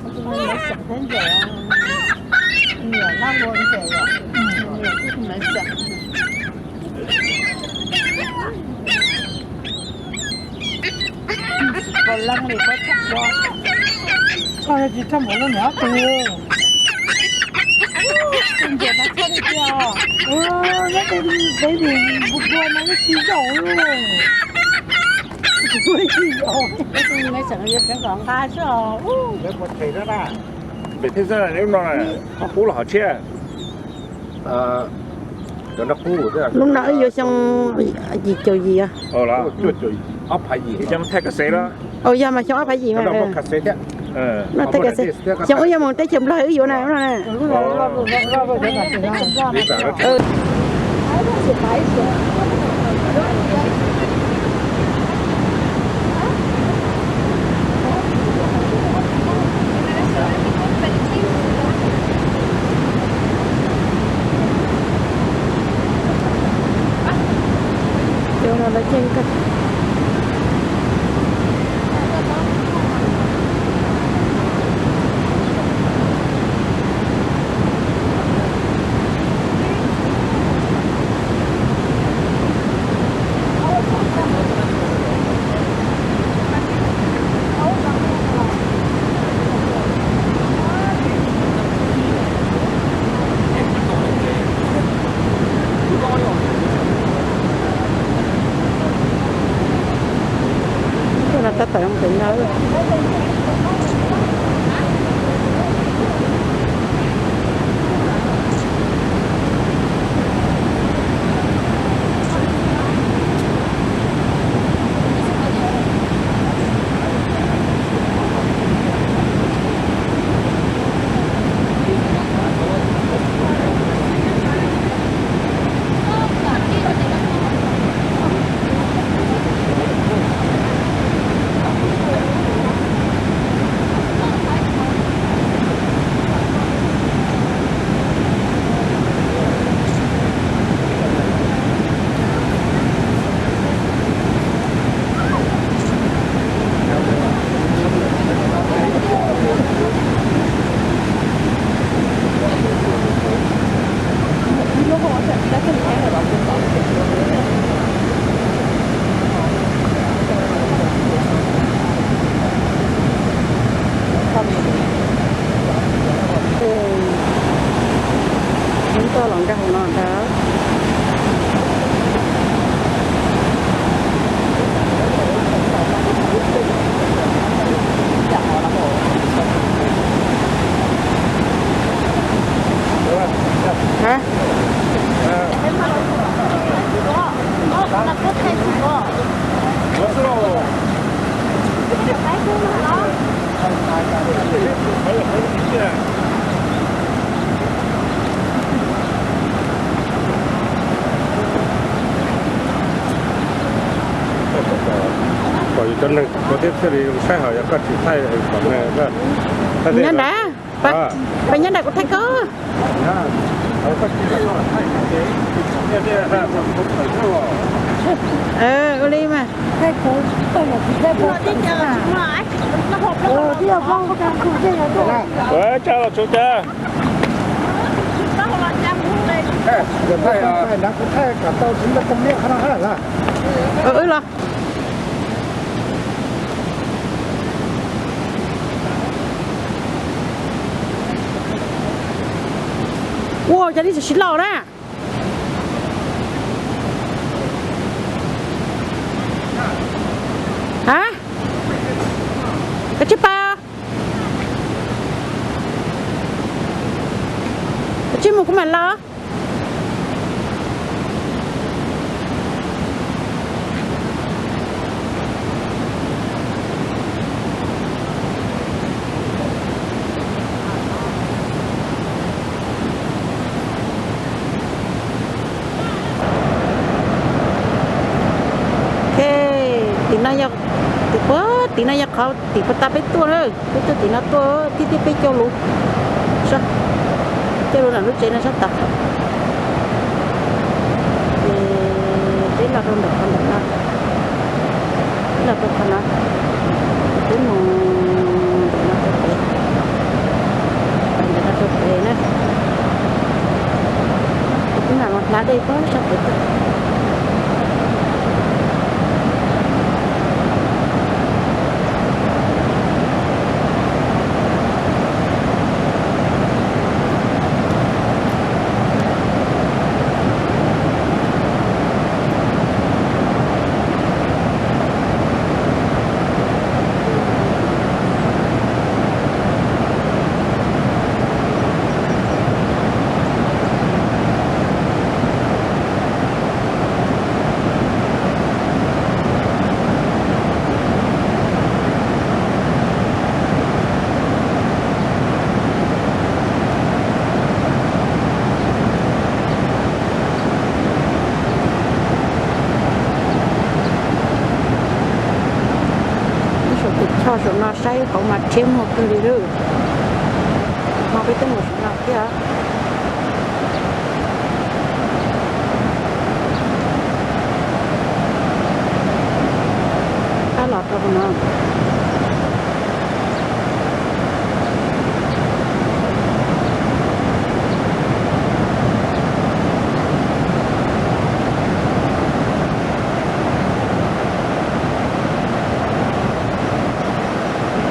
Tus me xeem thiab ntxawm, niam lab ua ntxawm os, niam thiab tus me xeem. Koj leej li koj txhob ua, tsis txhob mus lub niam ob tug. Tus ntxawm mas txhob li tiag, nyob tes baby npua npua no yeej tsis zaum li. Tus me xeem yuav tseev kom nqa xwb os. Pem thiab xwb, lub no qub los hov tshiab. Lub no wb yuav xyoo yim caum yim os. Xyoo thaij kas xes los? Yog mas xyoo ob phav yim mas. No thaij kas xes, xyoo wb yuav mus teb chaws Nplog wb yuav na, lub no na. Cov no lawv ceeb kawg. Ub, tuaj los nkag hauv no ntag. Hả? Kom yus cov neeg ua thiab thiaj li zoo saib, ho yog koj tsis thaij kom neeg, nyob nrad, pab nyob nrad kuv thaij koj. Ua li mas. Wb los tsuv cas. Wb los. Ua cas li tsis loj na. Hab, koj tsis pab, koj tsis mus kuv mam los. Tim no yog, tim puag tim no yog qhov tim puag ta peb tuaj na, peb tuaj tim no tuaj thiab, thiab peb coj lus, coj lus nram lub tsev no sab tod. Ces peb los rau ntawm qhov ntawm no, peb los rau qhov no, peb mus ntawm no rau pem, ntawm no rau pem na. Kuv mam los hnav dej pab sab pem tuaj. Ib saum tes choj saum no saib hauv mas rhiab muag kawg li lawm. Hmo peb twb mus saum no thiab. Tab los rau no.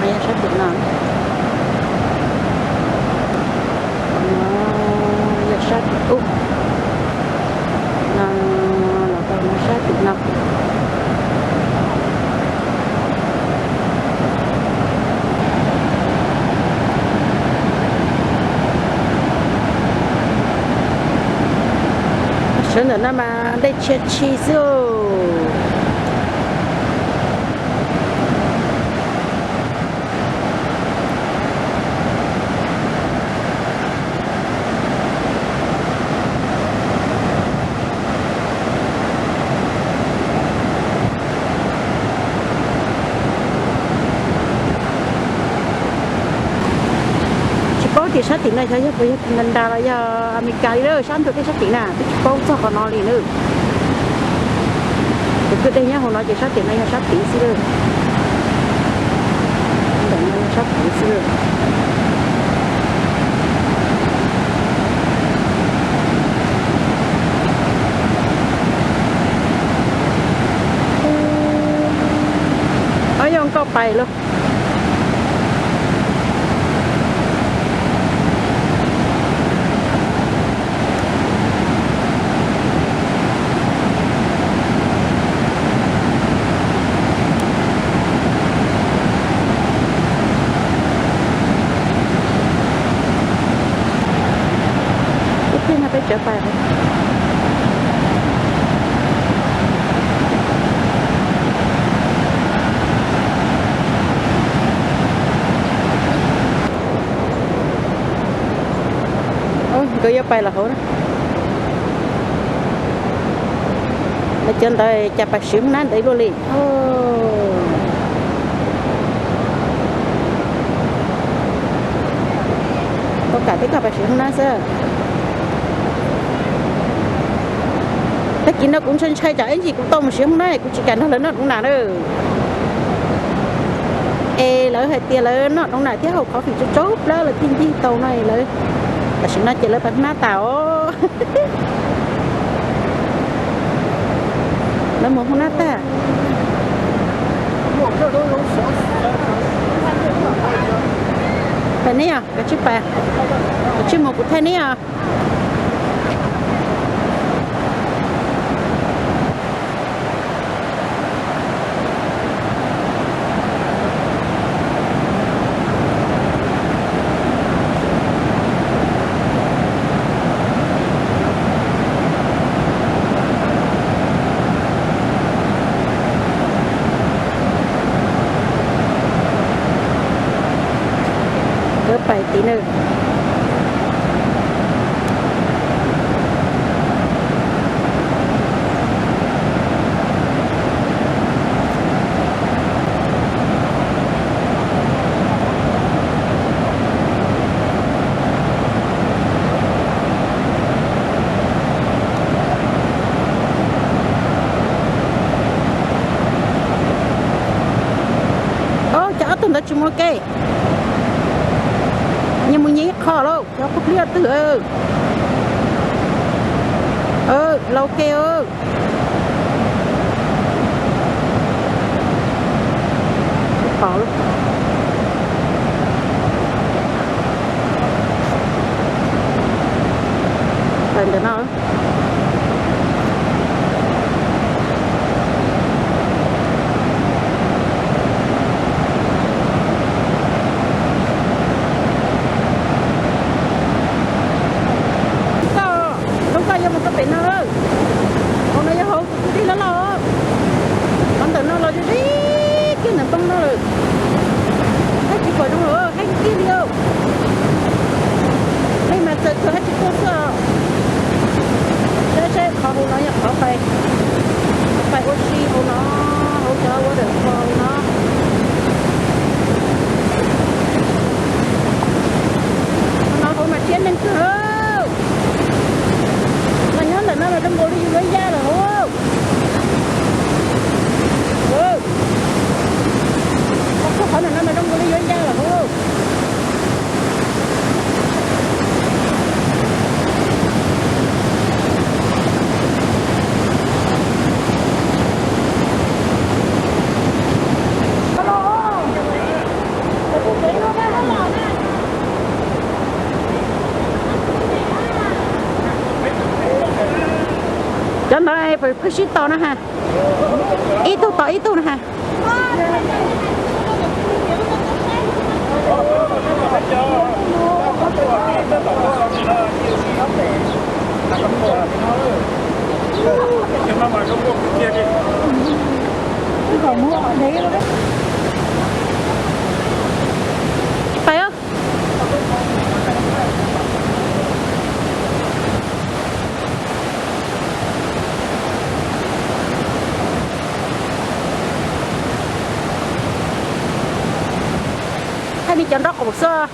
No yog sab tim no. No yog sab tim ub. No los tau no sab tim no. Sawv ntawm no mas dej tshia tshi xwb. Tsis paub tias sab tim no xyov yog puas yog Canada los yog Amelikas li lawm, sab ntuj teb sab tim na twb tsis paub txog qhov no li na. Tus kwj deg nyob hauv no ces sab tim no yog sab tid xwb lawm. Ntawm no yog sab tid xwb lawm. Pais lauj. Ib pliag no peb tseem pais. Nkawd yuav pais los hauv na. Lawv cov ntawd cas pais siv Hmoob Nab ntawd luaj li. Tau kam thiab koj pais siv Hmoob Nab xwb. Tag kis no kuv ntshai ntshai tsam ib ntsis kuv tau mus siv Hmoob Nab kuv tsis kam nrog lawv noj doov nas na. Es lawv hais tias lawv noj doov nas thiab haus coffee tsau tsau plab lawv thiaj ncig tau no lawv. Tam sim no ces lawv pais Hmoob Nab tas os. Lawv mus Hmoob Nab tag. Pais neb os, koj tsis pais, koj tsis mus kuv thaij neb os. Nkawd pais tid na. Cov ob tug ntawd tsis mus ua ke, nyias mus nyias ib qho lauj, cov qub pliab twg. Los ua ke. Pom lawm ntawm no. Koj, koj yuav mus rau pem no, hauv no yog hauv tus kwv tij loj loj. Qhov ntawm no los deb deb kiag ntawm ntoo no lawm. Haib tsis pom zoo lawm, haib kiag li. Peb mas txawm txawm haib tsis tuaj xwb. Saib saib qhov hauv no yog qhov pais, qhov pais ua si hauv no, hauv cov waterfall hauv no. Hauv no hauv mas thiab neeg kawg. Mas nyob ntawm no mas zoo nkaus li yus yuav ya lawm hauv. Qhov ntawm no mas zoo nkaus li yuav ya lawm hauv. Cov ntawd pheej sib tos na ha, ib tug tos ib tug na ha. Pais. Thaij me cov nraub qaum xwb.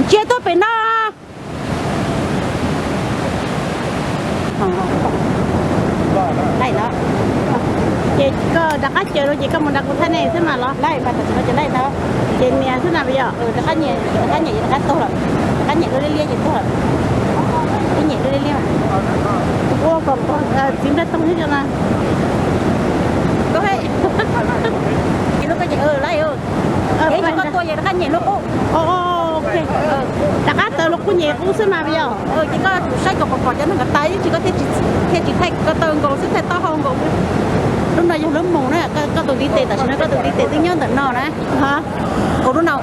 Ntsia tuaj pem no. Ces koj rov qab Ces rau ces koj mus nrog kuv thaij nej xwb mas los? Laij mas tam sim no ces laij tau. Ces nias xwb na yog? Rov qab nias, rov qab nias, rov qab tuag lawm. Rov qab nias liab liab ces tuag lawm. Ib nias liab liab mas. Ua kom txiv nplej toog thiab na. Ces lub koj ces laij, ces koj tuaj ces rov qab nias lub qub. Rov qab tawm lub qub nias qub xwb mas yog? Ces koj saib kom pom pom cov neeg nkaus tas ib tsis koj thiaj tsis thaij ko taw nkaus xwb, thaij taub hau nkaus. Lub no yog lub mus na, koj tus ntiv tes tam sim no koj tus ntiv tes twb nyob ntawm no na. Ua lub no,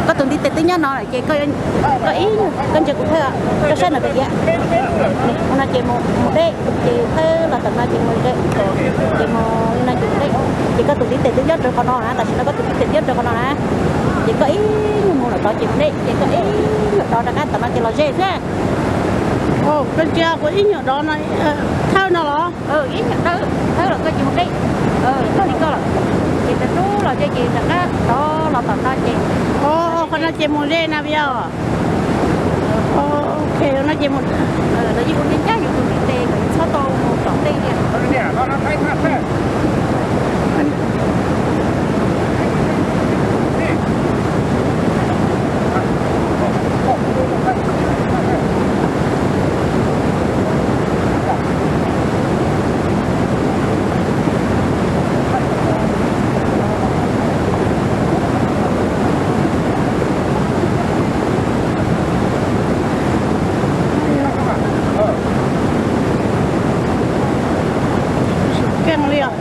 koj tus ntiv tes twb nyob no lawm ces koj ib nyuag, koj ntsia kuv thawj, koj saib ntawm tus diav. Ua no ces mus deb, ces thawb los tom no ces mus ze, ces mus li no ces mus deb. Ces koj tus ntiv tes twb nyob rau qhov no na, tam sim no koj tus ntiv tes nyob rau qhov no na. Ces koj ib nyuag mus lawm tod ces mus deb, ces koj ib nyuag dov rov qab tom no ces los ze xwb. Koj ntsia kuv ib nyuag dov no, thawb no los? Ib nyuag thawb, thawb los koj ces mus deb. Tag li koj lawm, ces rov rub los ces rov qab dov los tom no ces, qhov no ces mus ze na yog? Ok, no ces mus, los yeej ua me ncaj yus tus ntiv tes kom yus txhob tau mus tom tej li. Keej li os.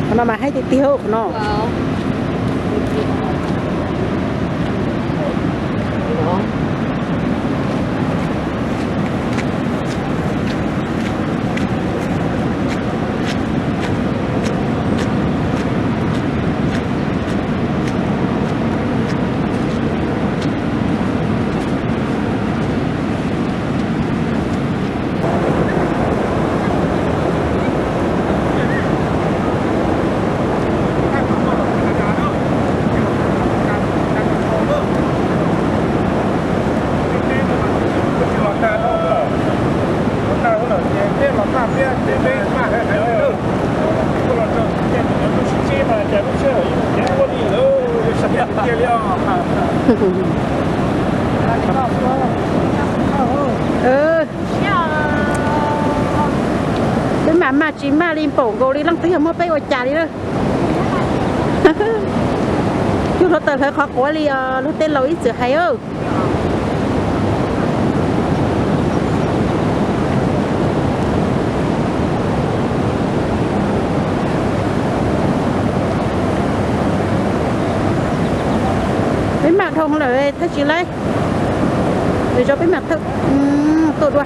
Qhov no mas haib tiag tiag qhov no. Peb mam maj tsis maj li npaum nkaus li leej twg yog muab peb ua cas li lawm. Yug hluav taws hlawv qhov quav li os, luag tej laus ib txwm hais. Peb maj dhau lawm, thawj tsis laib. Lwm zaus peb mam tuaj dua.